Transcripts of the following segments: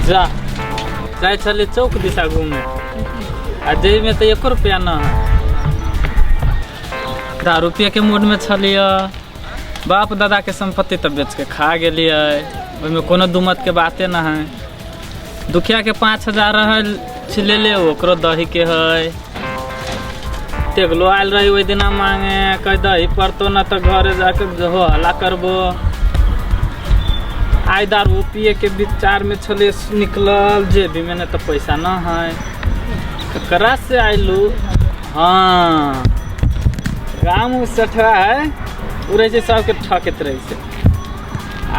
जा जाइ छलियै चौक दिशा घूमे आ जाहिमे तऽ एको रुपैआ न है। दारू पियके मूडमे छलियै, बाप दादाके सम्पत्ति तऽ बेचके खा गेलियै, ओहिमे कोनो दुमतके बाते न है। दुखियाके 5000 रहल लेले, ओकरो दहीके है। तेगलो आयल रही ओहि दिना मांगे, कह दही पड़तो न तऽ घरे जाके हो हल्ला करबो। आइ दारू पिए के विचार में छले निकलल, जेबी में ने तऽ पैसा न है, ककरा से आइलू। हाँ गाम सेठवा है, उ रहै छै सबके ठकैत रहै छै।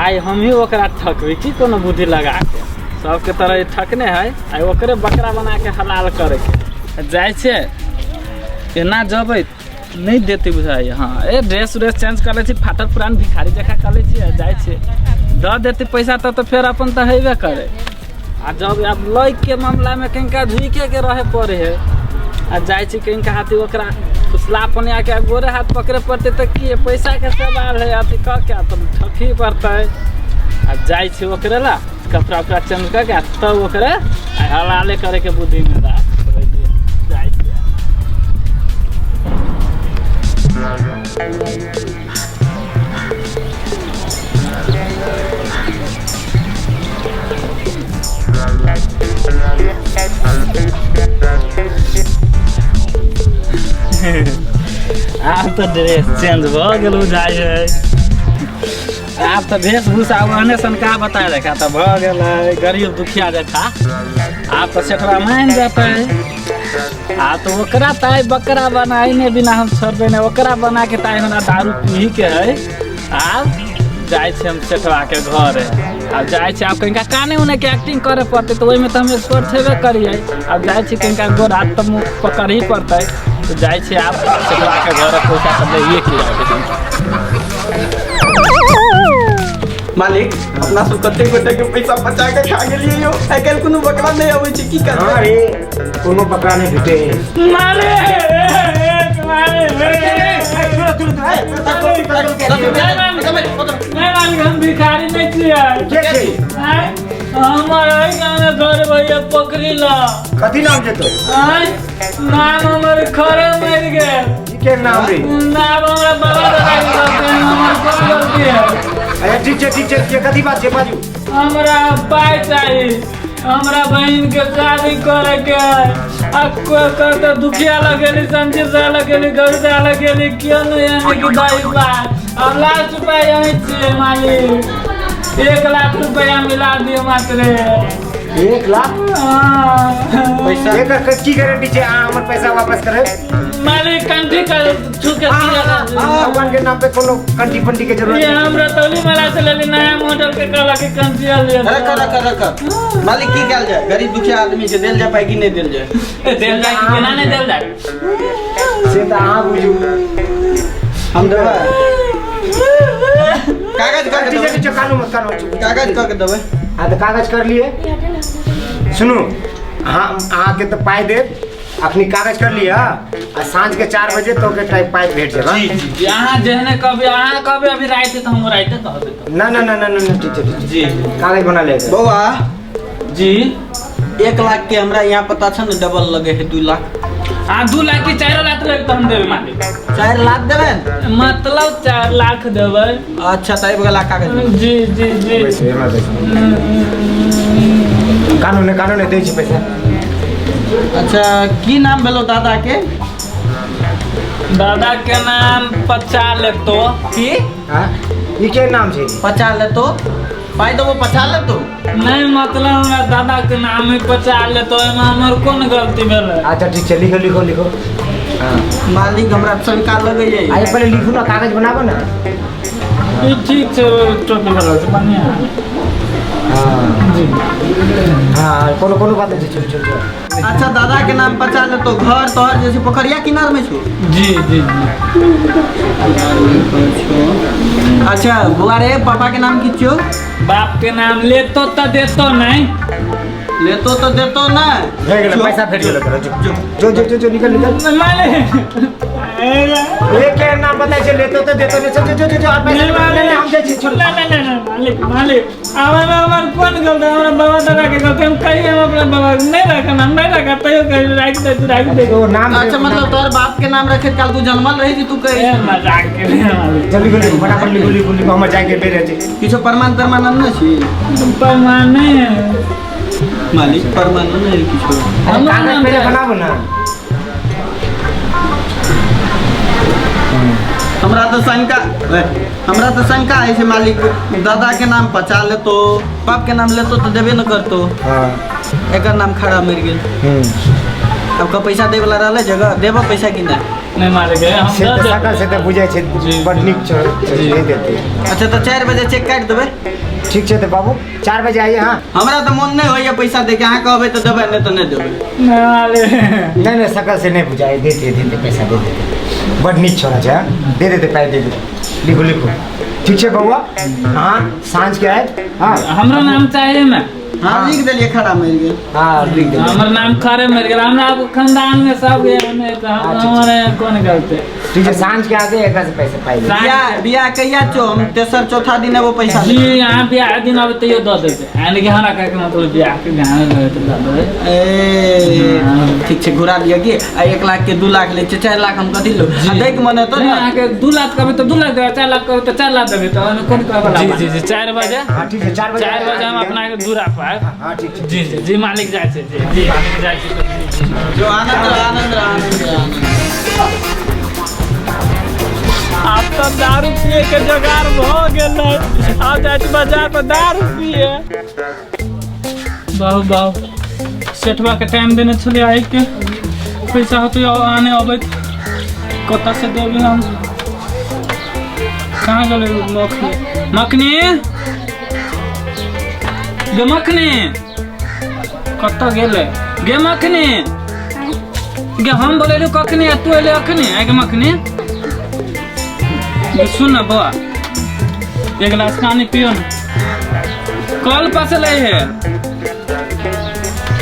आइ हमही ओकरा ठकबै की कोनो बुद्धि लगा के, सबके तरह ठकने है, आइ ओकरे बकरा बना के हलाल करे के जाइ छै। एना जबै नहि देतै बुझाइए। हाँ ए ड्रेस उरेस चेंज कर लै छी, फाटल पुरान भिखारी जकाँ कर लै छी, जाइ छियै दऽ देतै पैसा तब तऽ फेर अपन तऽ हेबे करे। आ जब आब लैके मामलामे कनिका झुकिके रहे पड़े है, आ जाइ छी कनिका हाथी ओकरा फुसला पनियाके गोरे हाथ पकड़े पड़तै तऽ की पैसाके सवाल है, अथी कऽ के तऽ ठकही पड़तै। आ जाइ छी ओकरे ला कपड़ा उपड़ा चेंज कऽ के तब ओकरे हलाले करैके बुद्धिमे जाइ छी। आब तऽ ड्रेस चेंज भऽ गेल बुझाइ है, आब तऽ वेशभूषा ओहने सनका बताए देखा तऽ भऽ गेलै गरीब दुखिया जकाँ। आब तऽ सेठवा मानि जेतै। आ तऽ ओकरा ताइ बकरा बनाइ ने बिना हम छोड़बै नहि, ओकरा बना के ताइ हमरा दारू पीही के है। आब जाइ छी हम सेठवा के घरे, आब जाइ छी। आब कनिका काने उने के एक्टिंग करे पड़तै तऽ ओहिमे तऽ हम एक्सपर्ट हेबे करियै। आब जाइ छी कनिका गोर हाथ तऽ मुँह पकड़ही पड़तै, तऽ जाइ छी आब सेठवा के घरे पैसा सब लैए के आबै। मालिक अपना सब कते गोटे के पैसा बचा के खा गेलियै यौ, आइ काल्हि कोनो बकरा नहि अबै छै, की करबै? हाँ रे कोनो बकरा नहि भेटे। मालिक मालिक नहीं मालिक, हम भिखारी नहीं छियै। के छै? हमर एहि गाँवमे घर भैया पकड़ी ला। कथी नाम छै तोर? आँय नाम हमर खरे मरि गेल। ई के नाम रे? नाम हमरा बाबा दादा के गलती है, हमर कोन गलती है? अच्छा ठीक छै ठीक छै, के कथी बात छै बाजू? हमरा पाइ चाही, हमरा बहिन के शादी करे के है। आ कोई कहते दुखिया लगेली, संजीव झा लगेली, गौरी झा लगेली, क्यों नहीं यानी कि दही पाइ। अब लास्ट पाइ यहीं छियै मालिक, 1 लाख रुपया मिला दियौ मात्र। 1 लाख? हाँ। पैसा एकर की गारंटी छै अहाँ हमर पैसा वापस करब? मालिक कंठी कर छू के भगवान के नाम पे कोनो कंठी पंटी के जरूरत ये हम रतौली मेला से लेली नया मॉडल के कहला के कंठी लिया। रख रख रख मालिक की कयल जाय, गरीब दुखिया आदमी छै, देल जाय पाइ कि नहि देल जाय? देल जाय कि केना नहि देल जाय से तऽ अहाँ बुझू। हम देबै कागज कऽ के ठीक छै देबै, ठीक छै, कानू मत कानू। कागज कऽ के देबै। हाँ तऽ कागज कर लिए। सुनू अहाँ अहाँके तऽ पाइ देब, अखनी कागज कर लिअ आ साँझ के 4 बजे तो के टाइम पाइ भेट जेबा। जी जी जी, अहाँ जेहने कहबै, अहाँ कहबै अभी राति तऽ हम राति कहबै। ना ना ना ना ना ठीक छै ठीक छै, जी कागज बना ले। बौआ जी 1 लाख के हमरा यहाँ पता छै ने डबल लगे है 2 लाख। आ 2 लाख की 4 लाख लेब तऽ हम देबै मालिक। 4 लाख देबै? मतलब 4 लाख देबै। अच्छा तऽ आबि गेला कागज। जी जी जी पैसा हमरा दै कानून कानून दै छी पैसा। अच्छा की नाम भेलो दादा के? दादा के नाम पचा लेतो। की? हाँ ई के नाम छै? पचा लेतो, पाइ देबो पचा लेतो? नहीं मतलब हमरा दादा के नाम ही पचा लेतो, एहिमे हमर कोन गलती भेलै? अच्छा ठीक छै, लिखो लिखो लिखो। हाँ मालिक हमरा शंका लगैए। आइ पहिले लिखू ना, कागज बनाबो ना। ई ठीक छै, टोपी वाला छै बढ़िया। हाँ जी हाँ कोनो कोनो बात नहीं, चलो चलो चलो। अच्छा दादा के नाम पचा लेतो, घर तोहर जे छै पोखरिया किनार में छौ? जी जी जी। अच्छा बुआ रे, पापा के नाम की छौ? बाप के नाम लेतो तऽ देतो नहीं। लेतो तो देतो ना। भए गेलै, पैसा भेट गेलै तोरा। जो जो जो जो, जो निकल निकल। मालिक एक के नाम बताइ छै, लेतो तो देतो नहीं। चल जो जो जो जो, आ पैसा नहीं, नहीं नहीं, हम जाइ छी, छोड़। ना ना ना ना मालिक मालिक, हमारा हमार कोन गलती? हमरा बाबा दादा के गलती। हम कहिए हम अपना बाबा के नहीं रखा, हम नहीं रखा, तैयो कहिए राख दे, तू राख दे। तो नाम अच्छा मतलब तोहर बाप के नाम रखे काल तू जन्मल रही तू कहे। ए, मजाक के लिए मालिक। जल्दी गुल्ली फटाफट लिखू लिखू लिखू, हमर जाय के बेर छै। किछो प्रमाण तरमाण नहीं छी? प्रमाण नहीं है मालिक, प्रमाण नहीं किछो। अरे हमरो कागज नाम पहिले छै। बनाबू ना। हमरा तो शंका ए, हमरा तो शंका है से मालिक, दादा के नाम पचा लेतो, बाप के नाम लेतो तो देबे न करतो। हाँ। एकर नाम खड़ा मर गेल। अब का पैसा दे वाला रहले जगह देबो पैसा कि ना? नहीं मालिक, हम से दऽ तऽ देब। सकल से तऽ बुझै छै जी। बड़ नीक छै, जी। नहि देते। अच्छा तो 4 बजे चेक काटि देबै। ठीक छै तऽ बाबू 4 बजे आइए। हाँ हमरा तो मन नहीं होइए पैसा दे के, अहाँ कहबै तो देबै, नहीं तो नहीं देबै। नहीं मालिक। नहीं नहीं, सकल से नहीं बुझाए, देते देते पैसा दे देते, बड़ नीक छोरा छै। हाँ? दे देते पाइ दे देते। लिखू लिखू। ठीक छै बौआ, हाँ साँझ के आयब। हाँ हमरो नाम चाहिए में। हाँ लिख देलियै, खड़ा मरि गेल। हाँ लिख देलियै। हमर नाम खड़े मरि गेल, हमरा खानदान में सब गेल नहीं तो हाँ, ठीक छै। हमारे कोन गलती? ठीक छै, साँझ के आके एकरा से पैसा पाइ लेबै। बियाह बियाह कहिया छौ? हम तेसर चौथा दिन एगो पैसा जी, यहाँ बियाह दिन आबै तैयो दऽ देतै, यानी कि हमरा कहैके मतलब बियाह के ध्यान रहै तऽ दऽ देबै। ए हाँ। ठीक छै, घुरा लिअ की। आ 1 लाख के 2 लाख लै छै, 4 लाख हम कथी लू? आ दैके मन हेतौ नहीं, ने। अहाँके 2 लाख कहबै तऽ 2 लाख देबै, 4 लाख कहबै तऽ 4 लाख देबै, तऽ ओहिमे कोन कहै वाला बात? जी जी, 4 बजे। हाँ ठीक छै, 4 बजे। 4 बजे हम अपना के दूरा पर आयब। हाँ ठीक छै। जी जी जी मालिक जाइ छै, जी जी मालिक जाइ छै। जी, जी। जो आनंद रह, आनंद रह, आनंद रह, आनंद रह। आब तऽ दारू पिए के जोगाड़ भऽ गेलै, आब जाइ छी बाजार पर दारू पिए। बाबू बाबू, सेठवा के टाइम देने छलियै आइ के, पैसा होतै आने अबैत, कतऽ से देबै हम? कहाँ गेलै मखनी? मखनी गे, मखनी कतऽ गेलै गे? मखनी गे, हम बोलेलू कखनी आ तू एले अखनी? आइ गे मखनी गे, सुन ना बौआ, एक गिलास पानी पियो ना, कल पास ले है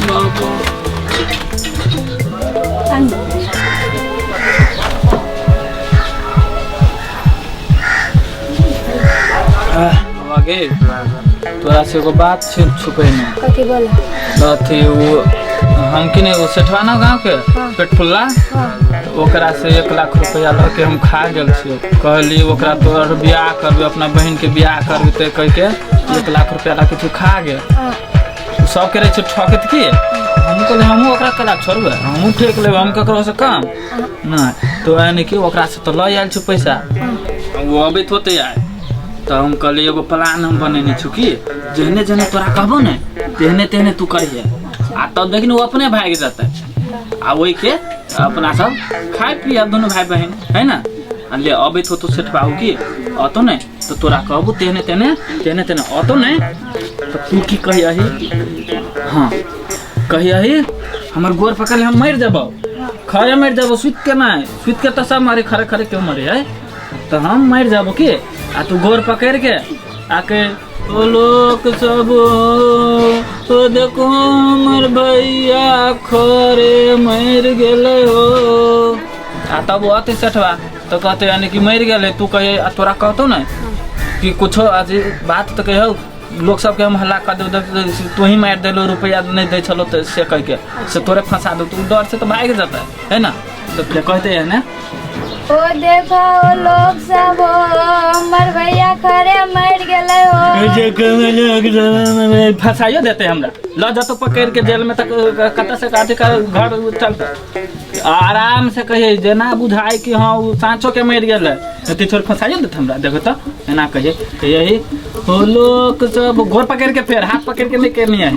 बाबू। बाबा गे, तोरा से एगो बात छै छुपैने। कथी बोला? अथी वो हम कि नहीं, वो सेठवा ना गाँव के पेट फुल्ला, ओकरा से 1 लाख रुपया लऽ के हम खा गेल छियै। कहली ओकरा तोहर बियाह करबै, अपना बहिन के बियाह करबै, तऽ कहि के 1 लाख रुपया लऽ के तू खा गेल। सबके रहै छै ठकैत की, हमहूँ कहलियै हमहूँ ओकरा केना छोड़बै, हमहूँ ठकि लेबै, हम ककरो से कम नहि। तो यानी कि ओकरा से तऽ लऽ आयल छी पैसा, ओ अबैत होतै आइ, तऽ हम कहलियै एगो प्लान हम बनेने छु कि जेहने जेहने तोरा कहबो ने तेहने तेहने तू करिहे, आ तब देखिन ओ अपने भागि जेतै, आ ओहिके अपना सब खाइ पियब दुनू भाई बहिन, है ना? आ ले अबैत होतो सेठ बाबू की अतो ने तऽ तोरा कहबो तेहने तेहने तेहने तेहने अतो ने तऽ तू की कहियही? हाँ कहियही हमर गोर पकड़ हम मरि जेबौ, खरे मरि जेबौ, सुति के नहि, सुति के तऽ सब मरे, खरे खरे क्यों मरे है, तऽ हम मरि जेबौ की, आ तू गोर पकड़ के आके ओ लोक सब ओ देखो हमर भैया खरे मरि गेलै हो, आ तब ओ अतै सेठवा तऽ कहतै यानी कि मरि गेलै, तू कहियै आ तोरा कहतौ ने कि कुछो अथी बात तऽ कहियौ लोक सबके हम हल्ला कऽ देब, तू ही मारि देलहो, रुपैआ नहि दै छलौ तऽ से कहिके से तोरे फंसा देब, तू डर से तऽ भागि जेतै, है ना? तऽ कहतै एहने ओ देखो ओ लोग सब हो, हमर भैया खरे मरि गेलै हो। फंसाइयो देतै हमरा, लऽ जतौ पकड़ि के जेल में, तक कतऽ से अथी घर चलतै। आराम से कहियै जेना बुझाइ कि हाँ ओ साँचो के मरि गेलै, एते छोड़ फंसाइयो देतै हमरा, देखो तऽ एना कहियै, कहियै ओ लोक सब गोर पकड़ि के, फेर हाथ पकड़ि के नहि केलियै,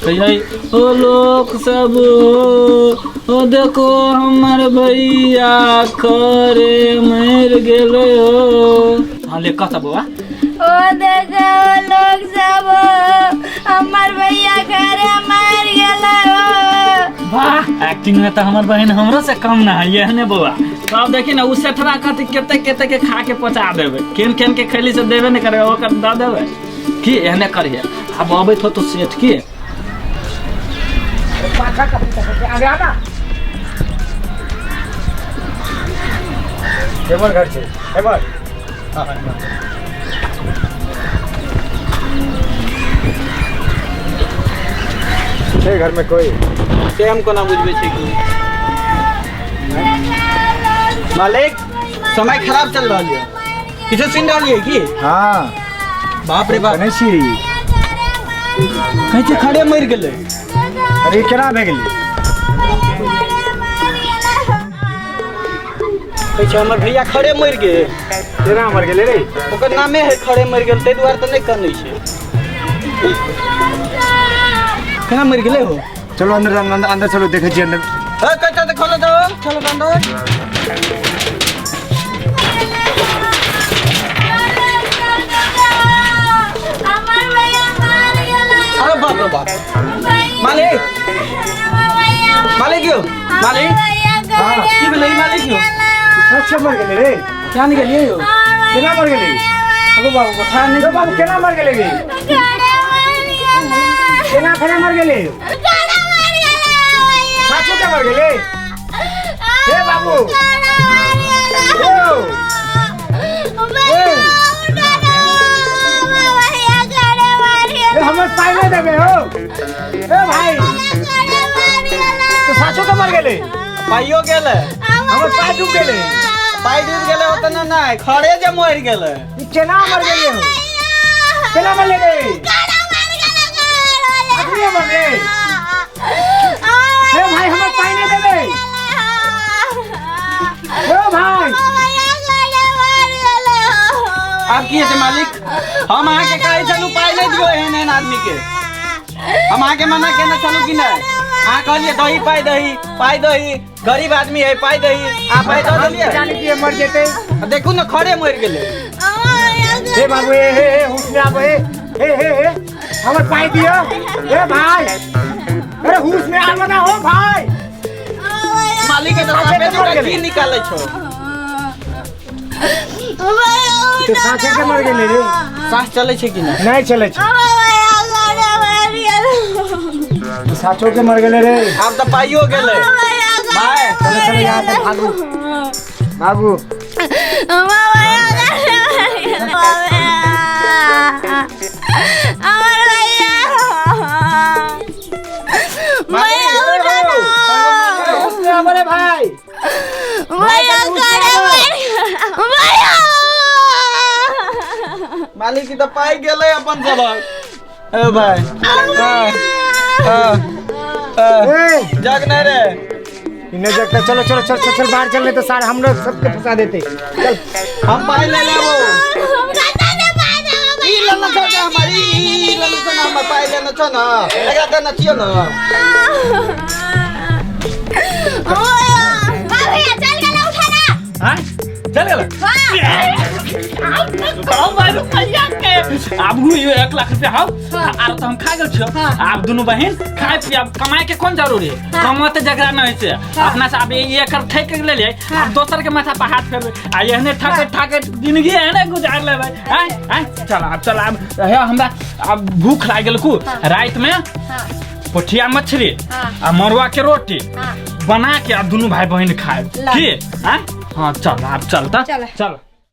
कहियै ओ लोक सब ओ देखो हमर भैया खरे मरि गेलै हो। हाँ ले कह बौआ। ओ देखो लोग सब हो, हमर भैया खरे मरि गेलै हो। वाह, एक्टिंग में तो हमर बहन हमरो से कम ना है, ये ने बौआ। तब देखी ना उ सेठवा कहते केते केते के खा के पचा देबै, केन केन के खैली से देबे नहीं करे, ओकर दऽ देबै की, एहने करिहे। आब अबैत हो तो सेठ की पाछा कथी देखै छै आगे आना एमहर घर छै एमहर छै घर में कोई से हम कोना बुझबै छै कि मालिक समय खराब चल रहल है किछो सुनि रहल है की हाँ बाप रे बाप कनै छी कहै छै खड़े मरि गेलै अरे केना भए गेलै कहै छै हमर भैया खड़े मरि गेल केना मर गेलै रे ओकर नामे है खड़े मरि गेल ताहि दुआरे तऽ नहि कनै छै केना मरि गेलै हो चलो अंदर अंदर अंदर चलो देखै छियै अंदर ए कच्चा तऽ खोलो दो चलो अंदर अरे बाप रे बाप मालिक मालिक यो मालिक की भेलै मालिक यो सच मर गेलै रे क्या नहीं गेलियै यो केना मर गेलै अगो बाबू बता नहीं रे बाबू केना मर गेलै रे केना खड़े मर गेलै साचो के मर गेलै हे बाबू ए हमर पाइ नहि देबै हो ए भाई तो साचो के मर गेलै पाइयो गेलै हमर पाइ डूब गेलै पाइ डूबि गेलै ओतना नहि खड़े जे मरि गेलै ई केना मर गेलै हो केना मरले रे अखने मरले हे भाई हमर पाइ नहि देबै हे भाई आब की हेतै मालिक हम अहाँके कहै छलहुँ पाइ नहि दियौ एहन एहन आदमीके हम अहाँके मना केने छलहुँ कि नहि अहाँ कहलियै दही पाइ दही पाइ दही गरीब आदमी है पाइ दही अहाँ पाइ दऽ देलियै जाने कि मर जेतै आ देखू ने खड़े मरि गेलै हे बाबू हे हे हे होश में आबो हे हे हे हे हमर पाइ दियो हे भाई अरे होश में आबो ना हो भाई मालिक के तऽ साफे तोरा की निकालै छौ तो साँचे के मर गेलै रे साँस चलै छै कि नहि नहीं चलै छै साँचो के मर गेलै रे आब तऽ पाइयो गेलै भाय चलो चलो यहाँ से भागू भागू हमारे भाई मालिक ई तऽ पाइ गेलै अपन सबक ए भाय ए जग नहि रे इन्हें जगता चलो चलो चल चल चल बाहर चल नहीं तो सारे हम लोग सबके फंसा देते चल हम पाइ ले लेबो ई लेने छौ जे हमर ई ई लेने छौ ने हमर पाइ लेने छौ ने एकरा देने छियौ ने हाँ चल गेल भाई रुपैया के आब हु यो 1 लाख रुपया हौ आर तो हम खा गेल छियो आब दुनू बहिन खाय पिए आब कमाए के कोन जरूरी है कमाते जकरा नहीं छै अपना से आब ये एकर ठैक के लेलियै आब दोसर के माथा पर हाथ फेरबै आ एहने ठकैत ठकैत जिंदगी एहने गुजार लेबै आय आय चल आब चल आब हे हमरा आब भूख लागि गेल कु राति में पोठिया मछली आ मरुआ के रोटी बना के आ दुनू भाई बहिन खाएब की आय हाँ चल आब चल त चल। चल।